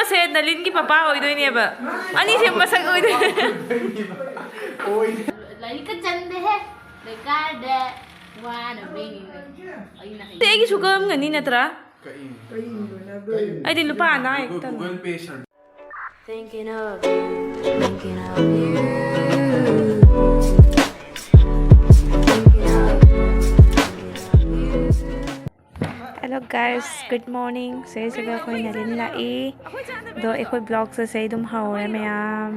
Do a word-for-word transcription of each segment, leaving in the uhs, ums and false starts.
ꯁꯦ ꯅꯂꯤꯟꯒꯤ papa ꯑꯣꯏꯗꯣꯏꯅꯦꯕ꯫ ꯑꯅꯤꯁꯦ ꯃꯁꯛ ꯑꯣꯏꯗꯣꯏꯅꯦ꯫ ꯂꯥꯏꯔꯤꯛꯀ ꯆꯟꯗꯦꯍꯦ꯫ ꯂꯩꯀꯥꯏꯗ ꯋꯥꯅꯕꯩꯅꯤꯅꯦ꯫ ꯑꯩꯅ ꯍꯩ- ꯑꯩꯒꯤꯁꯨ ꯀꯛꯑꯝꯒꯅꯤ ꯅꯠꯇ꯭ꯔꯥ? ꯑꯩꯗꯤ ꯂꯨꯄꯥ ꯑꯅꯥ ꯍꯦꯛꯇ꯫ Thinking of you, thinking of you. Hello guys, good morning. ꯁꯤꯁꯤꯒ ꯑꯩꯈꯣꯏ ꯅꯂꯤꯟ ꯂꯥꯛꯏ꯫ ꯑꯗꯣ ꯑꯩꯈꯣꯏ vlogꯁꯦ ꯁꯤ ꯑꯗꯨꯝ ꯍꯧꯔꯦ ꯃꯌꯥꯝ꯫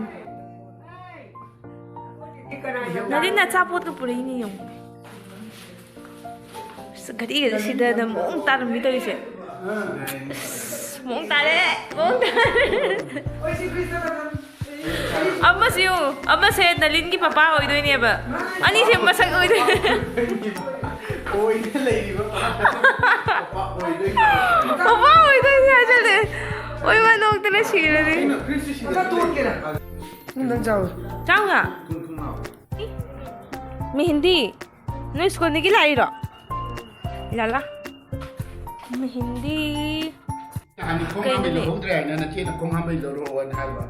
ꯅꯂꯤꯟ ꯑꯆꯥꯄꯣꯠꯀ ꯄꯨꯔꯛꯏꯅꯦ ꯌꯦꯡꯉꯨ꯫ ꯑꯁ, ꯘꯔꯤꯒꯁꯦ ꯁꯤꯗꯅ ꯃꯑꯣꯡ ꯇꯥꯔꯝꯃꯤ ꯇꯧꯔꯤꯁꯦ꯫ ꯑꯁ, ꯃꯑꯣꯡ ꯇꯥꯔꯦ, ꯃꯑꯣꯡ ꯇꯥꯔꯦ꯫ ꯑꯃꯁꯨ ꯌꯦꯡꯉꯨ, ꯑꯃꯁꯦ ꯅꯂꯤꯟꯒꯤ ꯄꯄꯥ ꯑꯣꯏꯗꯣꯏꯅꯦꯕ꯫ ꯑꯅꯤꯁꯦ ꯃꯁꯛ ꯑꯣꯏꯗꯣꯏꯅꯦ꯫ ꯑꯣꯏꯗ ꯂꯩꯔꯤꯕ ꯄꯄꯥ ꯑꯣꯏꯗꯣꯏꯅꯦ꯫ ꯄꯄꯥ ꯑꯣꯏꯗꯣꯏꯅꯦ ꯍꯥꯏꯖꯜꯂꯦ꯫ ꯑꯣꯏ ꯃꯥ ꯅꯣꯛꯇꯅ ꯁꯤꯔꯅꯤ꯫ ꯀꯩꯅꯣ, ꯐ꯭ꯔꯤꯖꯇ ꯁꯤꯗ ꯅꯪ ꯇꯣꯠꯀꯦꯔꯥ? ꯅꯪ ꯆꯥꯎ꯫ ꯆꯥꯎꯅ꯫ ꯊꯨꯝ ꯊꯨꯝ ꯂꯥꯎ꯫ ꯃꯤ ꯍꯤꯟꯗꯤ? ꯅꯣꯏ ꯁ꯭ꯀꯨꯜꯗꯒꯤ ꯂꯥꯛꯏꯔꯣ? ꯂꯥꯂꯥ꯫ ꯃꯤ ꯍꯤꯟꯗꯤ꯫ ꯅꯍꯥꯟ ꯈꯣꯡ ꯍꯥꯝꯕꯩ ꯀꯩꯅꯣꯅꯦ? ꯂꯧꯍꯧꯗ꯭ꯔꯦ ꯍꯥꯏꯅ ꯅꯆꯦꯅ ꯈꯣꯡ ꯍꯥꯝꯕꯩ ꯂꯧꯔꯛꯑꯣꯅ ꯍꯥꯏꯕ꯫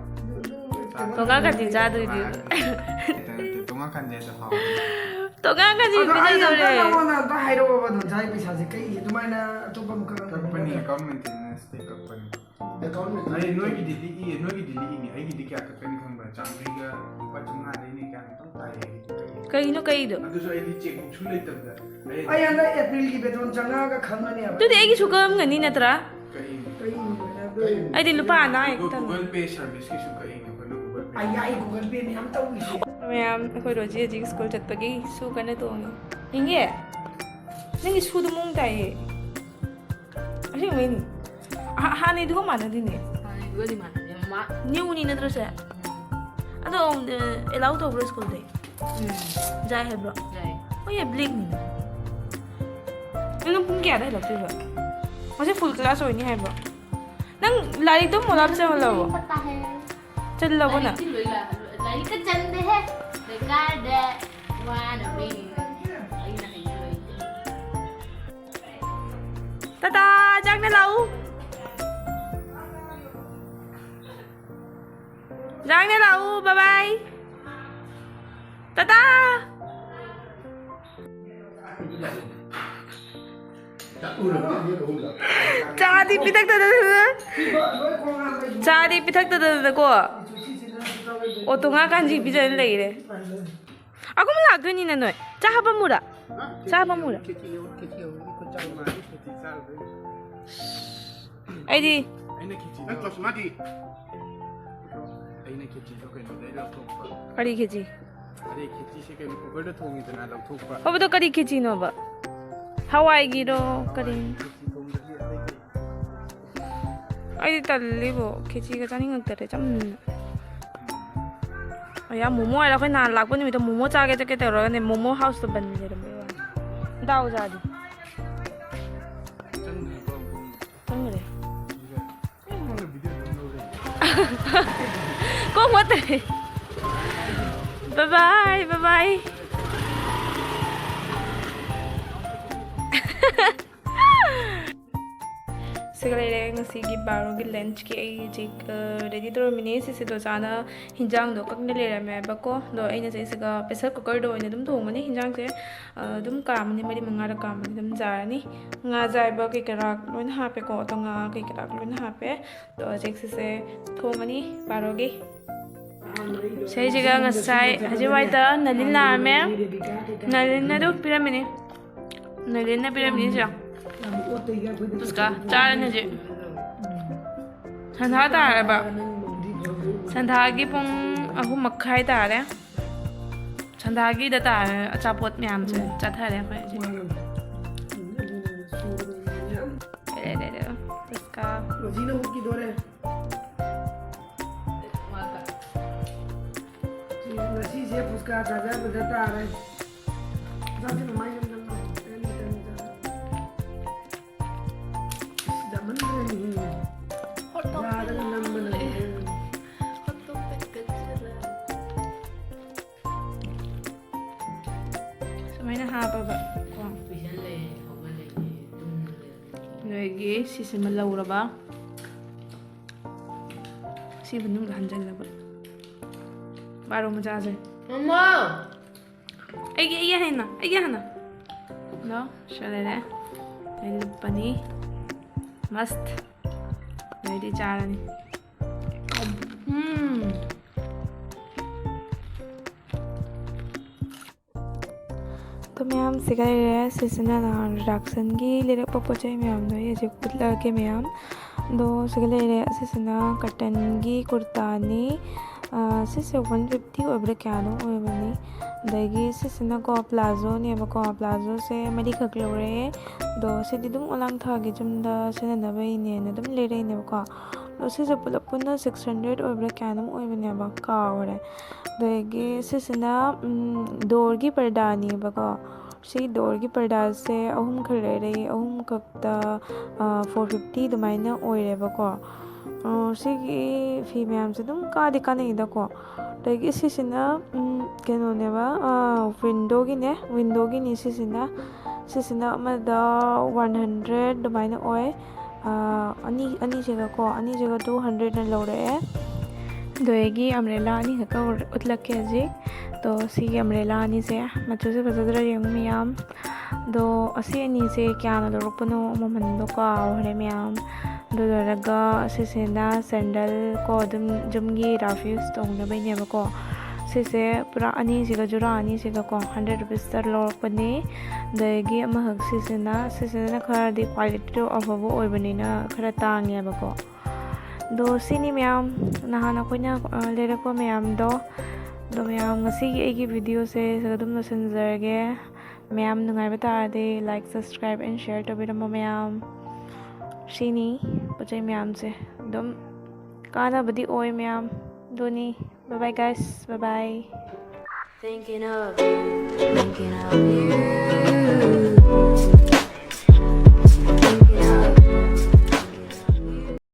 ꯇꯣꯉꯥꯟ ꯀꯥꯇꯤ ꯆꯥꯗꯣꯏꯗꯤ꯫ ꯅꯠꯇꯦ, ꯅꯠꯇꯦ, ꯇꯣꯉꯥꯟ ꯀꯥꯟꯗꯤ ꯑꯗꯣ ꯍꯥꯎꯕꯅꯦ꯫ ꯇꯣꯉꯥꯟ ꯀꯥꯇꯤ ꯑꯗꯣ ꯑꯩ ꯑꯝꯇ ꯄꯤꯖꯗꯧꯔꯦ꯫ ꯅꯉꯣꯟꯗ ꯑꯝꯇ ꯍꯥꯏꯔꯛꯑꯣꯕ, ꯑꯗꯣ ꯆꯥꯏ ꯄꯩꯁꯥꯁꯦ ꯀꯩ ꯑꯗꯨꯃꯥꯏꯅ ꯑꯇꯣꯞꯄ ꯑꯃ ꯀꯛꯑꯒ ꯀꯛꯄꯅꯤ, account maintenanceꯇꯩ ꯀꯛꯄꯅꯤ꯫ Account maintenance ꯑꯩ ꯅꯣꯏꯒꯤꯗꯤ ꯂꯤꯛꯏ, ꯅꯣꯏꯒꯤꯗꯤ ꯂꯤꯛꯏꯅꯦ, ꯑꯩꯒꯤꯗꯤ ꯀꯌꯥ ꯀꯛꯀꯅꯤ ꯈꯪꯕ꯭ꯔꯥ? ꯆꯥꯝꯃꯔꯤꯒ ꯂꯨꯄꯥ ꯆꯥꯝꯃꯉꯥꯗꯩꯅꯦ ꯀꯌꯥꯅꯣ ꯇꯪ ꯇꯥꯏꯌꯦ ꯑꯩꯒꯤꯗꯤ꯫ ꯀꯩꯅꯣ ꯀꯛꯏꯗꯣ? ꯑꯗꯨꯁꯨ ꯑꯩꯗꯤ chequebookꯁꯨ ꯂꯩꯇꯕꯗ꯫ ꯑꯩ ꯑꯩ ꯍꯟꯗꯛ Aprilꯒꯤ ꯕꯦꯇꯣꯟ ꯆꯪꯉꯛꯑꯒ ꯈꯪꯉꯅꯦꯕ꯫ ꯑꯗꯨꯗꯤ ꯑꯩꯒꯤꯁꯨ ꯀꯛꯑꯝꯒꯅꯤ ꯅꯠꯇ꯭ꯔꯥ? ꯀꯛꯏꯅꯦ꯫ ꯀꯛꯏꯅꯦ, ꯑꯗꯨ ꯑꯩꯗꯤ ꯂꯨꯄꯥ ꯑꯅꯥ ꯍꯦꯛꯇ꯫ Google Pay serviceꯀꯤꯁꯨ ꯀꯛꯏꯅꯦ ꯑꯩꯈꯣꯏꯅ Google Pay꯫ ꯑꯩ, ꯑꯩ Google Payꯅꯦ ꯌꯥꯝ ꯇꯧꯔꯤꯁꯦ꯫ ꯃꯌꯥꯝ ꯑꯩꯈꯣꯏ ꯔꯣꯖꯤ ꯍꯧꯖꯤꯛ ꯁ꯭ꯀꯨꯜ ꯆꯠꯄꯒꯤ ꯁꯨ ꯀꯟꯅ ꯇꯣꯡꯉꯤ꯫ ꯌꯦꯡꯒꯦ? ꯅꯪꯒꯤ ꯁꯨꯗꯣ ꯃꯑꯣꯡ ꯇꯥꯏꯌꯦ꯫ ꯑꯁꯦꯡꯕꯩꯅꯦ꯫ ꯍꯥ-, ꯍꯥꯟꯅꯩꯗꯨꯒ ꯃꯥꯟꯅꯗꯦꯅꯦ꯫ ꯍꯥꯟꯅꯩꯗꯨꯒꯗꯤ ꯃꯥꯟꯅꯗꯦ꯫ ꯃꯥ- Newꯅꯤ ꯅꯠꯇ꯭ꯔꯣ ꯁꯦ? ꯑꯗꯣ, ꯑ, allow ꯇꯧꯕ꯭ꯔꯣ ꯁ꯭ꯀꯨꯜꯗꯤ? ꯎꯝ꯫ ꯌꯥꯏ ꯍꯥꯏꯕ꯭ꯔꯣ? ꯌꯥꯏ꯫ ꯍꯣꯏ, ꯌꯥꯏ, blackꯅꯤꯅ꯫ ꯅꯪ ꯄꯨꯡ ꯀꯌꯥꯗ ꯍꯜꯂꯛꯇꯣꯏꯕ? ꯉꯁꯤ full class ꯑꯣꯏꯅꯤ ꯍꯥꯏꯕ꯭ꯔꯣ? ꯅꯪ ꯂꯥꯏꯔꯤꯛꯇꯣ ꯃꯣꯂꯥꯞ ꯆꯪꯍꯜꯂꯕꯣ? ꯄꯠꯇꯥ ꯍꯦ꯫ ꯆꯜꯂꯕꯣ ꯅꯪ? ꯂꯥꯏꯔꯤꯛꯇꯤ ꯂꯣꯏ ꯂꯥ-, ꯂꯥꯏꯔꯤꯛꯀ ꯆꯟꯗꯦꯍꯦ꯫ ꯂꯩꯀꯥꯏꯗ ꯋꯥꯅꯕꯩꯅꯤꯅ ꯑꯩꯅ ꯍꯩꯖꯔꯣꯏꯗꯦ꯫ ꯇꯥꯇꯥ, ꯆꯥꯛꯅ ꯂꯥꯛꯎ꯫ ꯆꯥꯡꯅ ꯂꯥꯛꯎ, bye bye. ꯇꯥꯇꯥ꯫ ꯆꯥꯗꯤ ꯄꯤꯊꯛꯇꯗꯅ, ꯆꯥꯗꯤ ꯄꯤꯊꯛꯇꯗꯅꯀꯣ, ꯑꯣꯇꯣ ꯉꯥ ꯀꯥꯟꯖꯤ ꯄꯤꯖꯅ ꯂꯩꯔꯦ꯫ ꯑꯒꯨꯝ ꯂꯥꯛꯇꯣꯏꯅꯤꯅ ꯅꯣꯏ꯫ ꯆꯥ ꯍꯥꯞꯄꯝꯃꯨꯔꯥ? ꯆꯥ ꯍꯥꯞꯄꯝꯃꯨꯔꯥ? ꯑꯩꯗꯤ ꯑꯩꯅ ꯈꯦꯆꯤ ꯅꯪ ꯆꯣꯁꯃꯥꯗꯤ? ꯑꯩꯅ ꯈꯦꯆꯤꯗꯣ ꯀꯩꯅꯣꯗꯩ ꯂꯧꯊꯣꯛꯄ꯫ ꯀꯔꯤ ꯈꯦꯆꯤ? ꯑꯗꯩ ꯈꯦꯆꯤꯁꯦ ꯀꯩꯅꯣ ꯀꯨꯀꯔꯗ ꯊꯣꯡꯉꯤꯗꯅ ꯂꯧꯊꯣꯛꯄ꯫ ꯍꯧꯕꯗꯣ ꯀꯔꯤ ꯈꯦꯆꯤꯅꯣꯕ? ꯍꯋꯥꯏꯒꯤꯔꯣ? ꯀꯔꯤ? ꯈꯦꯆꯤ ꯊꯣꯡꯗ꯭ꯔꯗꯤ ꯑꯇꯩ ꯀꯩ? ꯑꯩꯗꯤ ꯇꯜꯂꯤꯕꯣ, ꯈꯦꯆꯤꯒ ꯆꯥꯅꯤꯡꯉꯛꯇꯔꯦ ꯆꯝꯅ꯫ ꯑꯌꯥ, ꯃꯣꯃꯣ ꯍꯥꯏꯔ ꯑꯩꯈꯣꯏ ꯅꯍꯥꯟ ꯂꯥꯛꯄ ꯅꯨꯃꯤꯠꯇ ꯃꯣꯃꯣ ꯆꯥꯒꯦ ꯆꯠꯀꯦ ꯇꯧꯔꯒꯅꯦ, ꯃꯣꯃꯣ ꯍꯥꯎꯁꯇꯣ ꯕꯟ ꯂꯩꯔꯝꯕꯩ ꯋꯥꯅꯤ꯫ ꯗꯥꯎ ꯆꯥꯗꯤ꯫ ꯆꯪꯗ꯭ꯔꯤꯕꯣ? ꯆꯪꯈ꯭ꯔꯦ꯫ ꯅꯪꯅ ꯚꯤꯗꯤꯑꯣ ꯑꯗꯨꯝ ꯂꯧꯔꯦ꯫ ꯀꯣꯛ ꯃꯠꯇ꯭ꯔꯦ꯫ Bye bye, bye bye꯫ ꯁꯤꯒ ꯂꯩꯔꯦ ꯉꯁꯤꯒꯤ ꯕꯥꯔꯣꯒꯤ ꯂꯟꯆꯀꯤ꯫ ꯑꯩ ꯍꯧꯖꯤꯛ, ꯑ, ꯔꯦꯗꯤ ꯇꯧꯔꯝꯃꯤꯅꯦ꯫ ꯁꯤꯁꯤꯗꯣ ꯆꯥꯅ ꯍꯤꯟꯖꯥꯡꯗꯣ ꯀꯛꯅ ꯂꯩꯔꯝꯃꯦꯕꯀꯣ꯫ ꯑꯗꯣ ꯑꯩꯅ ꯁꯤꯁꯤꯒ ꯄ꯭ꯔꯦꯁꯔ ꯀꯨꯀꯔꯗ ꯑꯣꯏꯅ ꯑꯗꯨꯝ ꯊꯣꯡꯒꯅꯤ ꯍꯤꯟꯖꯥꯡꯁꯦ꯫ ꯑ, ꯑꯗꯨꯝ ꯀꯥꯝꯃꯅꯤ, ꯃꯔꯤ ꯃꯉꯥꯔꯛ ꯀꯥꯝꯃꯅꯤ ꯑꯗꯨꯝ ꯌꯥꯔꯅꯤ꯫ ꯉꯥ ꯑꯌꯥꯏꯕ ꯀꯩ ꯀꯔꯥ ꯂꯣꯏꯅ ꯍꯥꯞꯄꯦꯀꯣ꯫ ꯑꯗꯣ ꯉꯥ ꯀꯩ ꯀꯔꯥ ꯂꯣꯏꯅ ꯍꯥꯞꯄꯦ꯫ ꯑꯗꯣ ꯍꯧꯖꯤꯛ ꯁꯤꯁꯦ ꯊꯣꯡꯉꯅꯤ ꯕꯥꯔꯣꯒꯤ꯫ ꯁꯤꯁꯤꯒ ꯉꯁꯥꯏ ꯍꯧꯖꯤꯛ ꯋꯥꯏꯗ ꯅꯂꯤꯟ ꯂꯥꯛꯑꯝꯃꯦ꯫ ꯅꯂꯤꯟꯅ ꯑꯗꯨ ꯄꯤꯔꯝꯃꯤꯅꯤ꯫ ꯅꯂꯤꯟꯅ ꯄꯤꯔꯝꯃꯤꯅꯤ ꯁꯤꯗ꯫ ꯄꯨꯁꯀꯥ ꯆꯥꯔꯅꯤ ꯍꯧꯖꯤꯛ꯫ ꯁꯟꯗꯥ ꯇꯥꯔꯕ? ꯁꯟꯗꯥꯒꯤ ꯄꯨꯡ ꯑꯍꯨꯝ ꯃꯈꯥꯏ ꯇꯥꯔꯦ꯫ ꯁꯟꯗꯥꯒꯤꯗ ꯇꯥꯔꯦ ꯑꯆꯥꯄꯣꯠ ꯃꯌꯥꯝꯁꯦ꯫ ꯆꯥꯊꯔꯦ ꯑꯩꯈꯣꯏ ꯍꯧꯖꯤꯛ꯫ ꯂꯩꯔꯦ, ꯂꯩꯔꯦ꯫ ꯄꯨꯁꯀꯥ꯫ ꯔꯣꯖꯤꯅ ꯍꯨꯠꯈꯤꯗꯣꯔꯦ꯫ ꯉꯁꯤꯁꯦ ꯄꯨꯁꯀꯥ ꯆꯥꯖꯕꯗ ꯇꯥꯔꯦ꯫ ꯆꯥꯁꯤ ꯃꯃꯥꯏ ꯌꯥꯝ ꯆꯪꯉꯦ꯫ ꯇꯦꯟ ꯇꯦꯟ ꯆꯥ꯫ ꯑꯁ, ꯌꯥꯝꯃꯟꯈ꯭ꯔꯦꯅꯦꯍꯦ꯫ ꯌꯥꯗꯒ ꯅꯝꯕꯅ꯫ ꯁꯨꯃꯥꯏꯅ ꯍꯥꯞꯄꯕ ꯀꯣ꯫ ꯅꯣꯏꯒꯤ ꯁꯤꯁꯤꯃ ꯂꯧꯔꯕ꯫ ꯁꯤ ꯃꯅꯨꯡꯗ ꯍꯟꯖꯜꯂꯕ꯫ ꯕꯥꯔꯣ ꯃꯆꯥꯁꯦ꯫ ꯃꯃꯥ! ꯑꯩꯒꯤ, ꯑꯩꯒꯤ ꯍꯦꯟꯅ, ꯑꯩꯒꯤ ꯍꯥꯟꯅ꯫ ꯅꯣ, ꯁꯤ ꯂꯩꯔꯦ꯫ ꯑꯩ ꯂꯨꯞꯄꯅꯤ꯫ ꯃꯁꯠ꯫ ꯑꯗꯩꯗꯤ ꯆꯥꯔꯅꯤ꯫ ꯎꯝ꯫ ꯑꯗꯣ ꯃꯌꯥꯝ, ꯁꯤꯒ ꯂꯩꯔꯦ꯫ ꯁꯤꯁꯤꯅ ꯅꯍꯥꯟ ꯔꯤꯗꯛꯁꯟꯒꯤ ꯂꯩꯔꯛꯄ ꯄꯣꯠ ꯆꯩ ꯃꯌꯥꯝꯗꯣ ꯑꯩ ꯍꯧꯖꯤꯛ ꯎꯠꯂꯛꯑꯒꯦ ꯃꯌꯥꯝ꯫ ꯑꯗꯣ ꯁꯤꯒ ꯂꯩꯔꯦ꯫ ꯑꯁꯤꯁꯤꯅ ꯀꯇꯟꯒꯤ ꯀꯨꯔꯇꯥꯅꯤ꯫ ꯑꯥ, ꯁꯤꯁꯦ ꯋꯥꯟ ꯐꯤꯐꯇꯤ ꯑꯣꯏꯕ꯭ꯔꯥ ꯀꯌꯥꯅꯣ ꯑꯣꯏꯕꯅꯤ꯫ ꯑꯗꯒꯤ ꯁꯤꯁꯤꯅꯀꯣ ꯄ꯭ꯂꯥꯖꯣꯅꯦꯕꯀꯣ, ꯄ꯭ꯂꯥꯖꯣꯁꯦ ꯃꯔꯤꯈꯛ ꯂꯧꯔꯛꯑꯦ꯫ ꯑꯗꯣ ꯁꯤꯗꯤ ꯑꯗꯨꯝ ꯑꯣꯂꯥꯡꯊꯥꯒꯤ ꯌꯨꯝꯗ ꯁꯤꯖꯤꯟꯅꯕꯩꯅꯦꯅ ꯑꯗꯨꯝ ꯂꯩꯔꯛꯏꯅꯦꯕꯀꯣ꯫ ꯑꯗꯣ ꯁꯤꯁꯦ ꯄꯨꯂꯞ ꯄꯨꯟꯅ ꯁꯤꯛꯁ ꯍꯟꯗ꯭ꯔꯦꯠ ꯑꯣꯏꯕ꯭ꯔꯥ ꯀꯌꯥꯅꯣꯝ ꯑꯣꯏꯕꯅꯦꯕ, ꯀꯥꯎꯔꯦ꯫ ꯑꯗꯒꯤ ꯁꯤꯁꯤꯅ, ꯎꯝ, ꯗꯣꯔꯒꯤ ꯄꯔꯗꯥꯅꯦꯕꯀꯣ꯫ ꯁꯤ ꯗꯣꯔꯒꯤ ꯄꯔꯗꯥꯁꯦ ꯑꯍꯨꯝ ꯈꯛ ꯂꯩꯔꯛꯏ, ꯑꯍꯨꯝ ꯈꯛꯇ, ꯑꯥ, ꯐꯣꯔ ꯐꯤꯐꯇꯤ ꯑꯗꯨꯃꯥꯏꯅ ꯑꯣꯏꯔꯦꯕꯀꯣ꯫ ꯑꯥ, ꯁꯤꯒꯤ ꯐꯤ ꯃꯌꯥꯝꯁꯦ ꯑꯗꯨꯝ ꯀꯥꯗꯤ ꯀꯥꯟꯅꯩꯗꯀꯣ꯫ ꯑꯗꯒꯤ ꯁꯤꯁꯤꯅ, ꯎꯝ, ꯀꯩꯅꯣꯅꯦꯕ, ꯑꯥ, ꯋꯤꯟꯗꯣꯒꯤꯅꯦ, ꯋꯤꯟꯗꯣꯒꯤꯅꯤ ꯁꯤꯁꯤꯅ꯫ ꯁꯤꯁꯤꯅ ꯑꯃꯗ ꯋꯥꯟ ꯍꯟꯗ꯭ꯔꯦꯠ ꯑꯗꯨꯃꯥꯏꯅ ꯑꯣꯏ꯫ ꯑꯥ, ꯑꯅꯤ, ꯑꯅꯤꯁꯤꯒꯀꯣ, ꯑꯅꯤꯁꯤꯒ ꯇꯨ ꯍꯟꯗ꯭ꯔꯦꯠꯅ ꯂꯧꯔꯛꯑꯦ꯫ ꯑꯗꯒꯤ ꯑꯝꯕ꯭ꯔꯦꯂꯥ ꯑꯅꯤꯈꯛꯀ ꯎꯠꯂꯛꯀꯦ ꯍꯧꯖꯤꯛ꯫ ꯑꯗꯣ ꯁꯤꯒꯤ ꯑꯝꯕ꯭ꯔꯦꯂꯥ ꯑꯅꯤꯁꯦ, ꯃꯆꯨꯁꯦ ꯐꯖꯗ꯭ꯔꯥ ꯌꯦꯡꯉꯨ ꯃꯌꯥꯝ꯫ ꯑꯗꯣ ꯑꯁꯤ ꯑꯅꯤꯁꯦ ꯀꯌꯥꯅ ꯂꯧꯔꯛꯄꯅꯣ, ꯃꯃꯟꯗꯣ ꯀꯥꯎꯈ꯭ꯔꯦ ꯃꯌꯥꯝ꯫ ꯑꯗꯨ ꯂꯣꯏꯔꯒ ꯁꯤꯁꯤꯅ ꯁꯦꯟꯗꯜ ꯀꯣ, ꯑꯗꯨꯝ ꯌꯨꯝꯒꯤ ꯔꯐ ꯌꯨꯁ ꯇꯧꯅꯕꯩꯅꯦꯕꯀꯣ꯫ ꯁꯤꯁꯦ ꯄꯨꯔꯥ ꯑꯅꯤꯁꯤꯒ, ꯖꯨꯔꯥ ꯑꯅꯤꯁꯤꯒꯀꯣ, ꯍꯟꯗ꯭ꯔꯦꯠ ꯔꯨꯄꯤꯁꯇ ꯂꯧꯔꯛꯄꯅꯦ꯫ ꯑꯗꯒꯤ ꯑꯃꯈꯛ ꯁꯤꯁꯤꯅ, ꯁꯤꯁꯤꯅ ꯈꯔꯗꯤ ꯀ꯭ꯋꯥꯂꯤꯇꯤꯗꯣ ꯑꯐꯕ ꯑꯣꯏꯕꯅꯤꯅ ꯈꯔ ꯇꯥꯡꯉꯦꯕꯀꯣ꯫ ꯑꯗꯣ ꯁꯤꯅꯤ ꯃꯌꯥꯝ ꯅꯍꯥꯟ ꯑꯩꯈꯣꯏꯅ, ꯑ, ꯂꯩꯔꯛꯄ ꯃꯌꯥꯝꯗꯣ꯫ ꯑꯗꯣ ꯃꯌꯥꯝ, ꯉꯁꯤꯒꯤ ꯑꯩꯒꯤ ꯚꯤꯗꯤꯑꯣꯁꯦ ꯁꯤꯗ ꯑꯗꯨꯝ ꯂꯣꯏꯁꯤꯟꯖꯔꯒꯦ꯫ ꯃꯌꯥꯝ ꯅꯨꯡꯉꯥꯏꯕ ꯇꯥꯔꯗꯤ like, subscribe and share ꯇꯧꯕꯤꯔꯝꯃꯣ ꯃꯌꯥꯝ꯫ ꯁꯤꯅꯤ ꯄꯣꯠ ꯆꯩ ꯃꯌꯥꯝꯁꯦ꯫ ꯑꯗꯨꯝ ꯀꯥꯟꯅꯕꯗꯤ ꯑꯣꯏ ꯃꯌꯥꯝ꯫ ꯑꯗꯨꯅꯤ꯫ Bye bye guys. Bye bye. Thinking of you, thinking of you.